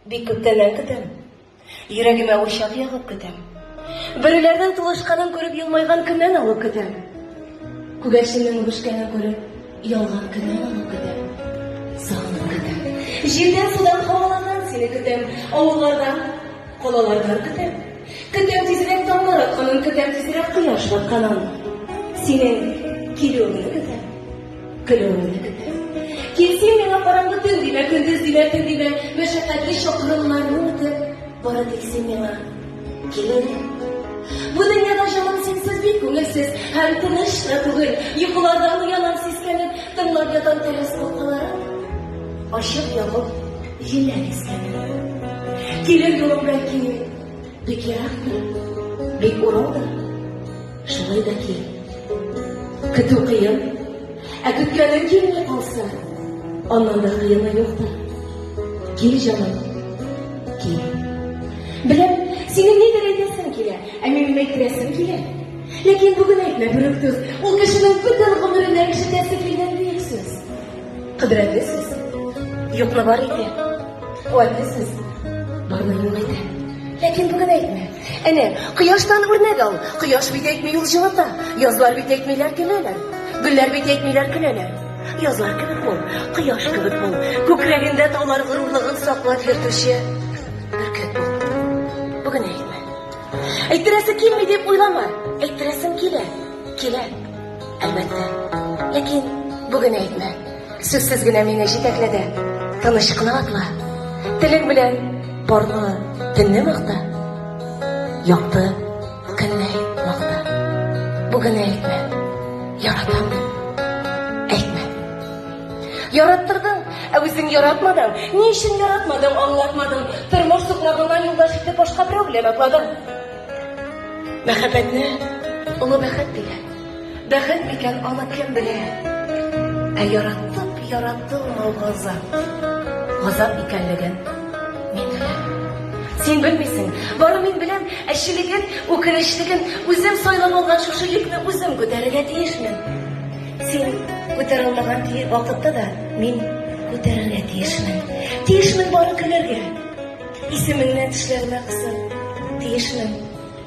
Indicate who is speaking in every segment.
Speaker 1: Бик күптәннән көтәм. Йөрәгемә учак ягып көтәм. Бөреләрнең тулышканын күреп елмайган көннән алып көтәм. Күгәрченнең үбешкәнен күреп ялган көннән алып көтәм. Сагынып көтәм. Җирдән, судан, һавалардан сине көтәм. Авыллардан, калалардан көтәм. Көтәм тизрәк таңнар атканын, көтәм тизрәк кояш батканын. Синең килүеңне көтәм. Көлүеңне көтәм. Кил син миңа караңгы төн димә, көндез димә, төн димә, мәшәкатьле чакрымнарны үтеп, бары тик син миңа кил әле. Бу дөньяда җаным синсез бик күңелсез һәм тыныч та түгел. Йокылардан уянам сискәнеп, тыңлап ятам тәрәз капкаларын. Ачып ябып җилләр искәнен. Килер юлың бәлки бик ерактыр, бик ураудыр. Шулай да кил. Көтү кыен. Ә көткәнең килми калса, аннан да кыены юктыр. Кил, җаным, кил. Беләм, синең нидер әйтәсең килә, ә минем әйттерәсем килә. Ләкин бүген әйтмә, берүк түз. Ул кешенең бөтен гомеренә ишетәсе килгән бөек сүз. Кодрәтле сүз. Юкны бар итә. Куәтле сүз. Барны юк итә. Ләкин бүген әйтмә. Әнә, кояштан үрнәк ал. Кояш бит әйтми, ул җылыта. Язлар бит әйтмиләр, көләләр. Гөлләр бит әйтмиләр, көләләр. Язлар кебек бул, кояш кебек бул. Күкрәгендә таулар горурлыгын саклап йөртүче бөркет бул. Бүген әйтмә. Әйттерәсе килми дип уйлама. Әйттерәсем килә. Килә. Әлбәттә. Ләкин бүген әйтмә. Сүзсез генә мине җитәклә дә, тыныч кына атла. Телең белән парлы төнне макта. Якты көнне макта. Бүген әйтмә. Яратам дип. Әйтмә. Яраттырдың, ә үзең яратмадың. Ни өчен яратмадың, аңлатмадың. Тормыш сукмагыннан юлдаш итеп башка берәү белән атладың. Мәхәббәтне олы бәхет диләр. Бәхет микән, аны кем белә? Ә яратып яратылмау газап. Газап икәнлеген мин беләм. Син белмисең, бары мин беләм, әчелеген, үкенечлеген үзем сайлап алган шушы йөкне үзем күтәрергә тиешмен. Син күтәрә алмаган вакытта да мин күтәрергә тиешмен. Тиешмен бары көләргә. Исемеңне тешләремә кысып, тиешмен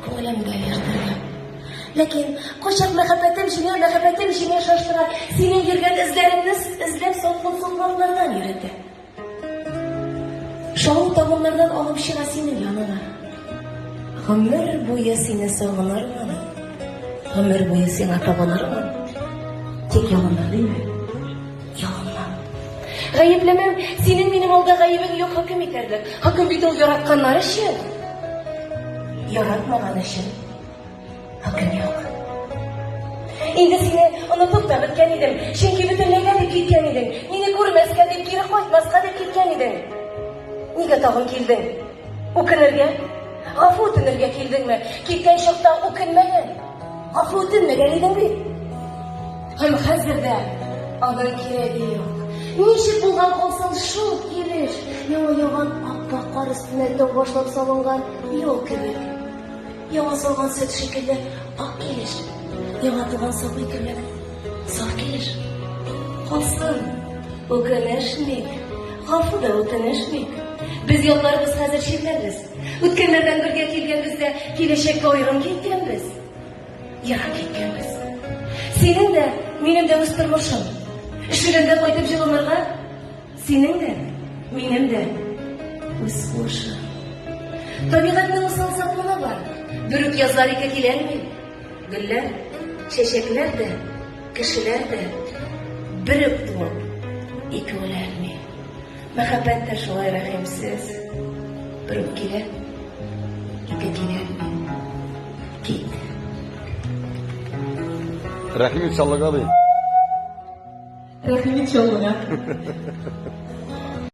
Speaker 1: күңелемдә йөртергә. Ләкин кайчак мәхәббәтем җиңә, мәхәббәтем җиңә шаштыра, синең йөргән эзләреңне эзләп салкын сукмаклардан йөрәтә. Шау табыннардан алып чыга синең янына. Гомер буе сине сагынырмын. Гомер буе сиңа табынырмын. Тик ялынма димә. Ялынма. Гаепләмәм, синең минем алда гаебең юк хөкем итәрлек. Хөкем бит ул яратканнар өчен. Яратмаган өчен. Хөкем юк. Инде сине онытып та беткән идем, чөнки бөтенләйгә дип киткән идең. Мине күрмәскә дип, кире кайтмаска дип киткән идең. Нигә тагын килдең? Үкенергә? Гафу үтенергә килдеңме? Киткән чакта үкенмәгән. Гафу үтенмәгән идең бит. Һәм хәзер дә аның кирәге юк. Ничек булган калсын шул килеш, яңа яуган ап-ак кар өстенә тау башлап салынган юл кебек. Яңа салган сөт шикелле ак килеш, яңа туган сабый кебек саф килеш. Калсын, үкенешмик, гафу да үтенешмик. Без ятларбыз хәзер чирләрбез. Үткәннәрдән бергә килгәнбез дә, киләчәккә аерым киткәнбез. Ерак киткәнбез. Синең дә, минем дә үз тормышым. Өшегәндә кайтып җылынырга Синең дә, минем дә үз куышым. Табигатьнең усал законы бар. Бер үк язлар ике киләлми. Гөлләр, чәчәкләр дә, кешеләр дә бер үк туып, ике үләлми. Мәхәббәт тә шулай рәхимсез. Бер үк килә, ике киләлми. Кит.
Speaker 2: Рәхим ит, Чаллыга, ди.
Speaker 1: Рәхим ит Чаллыга.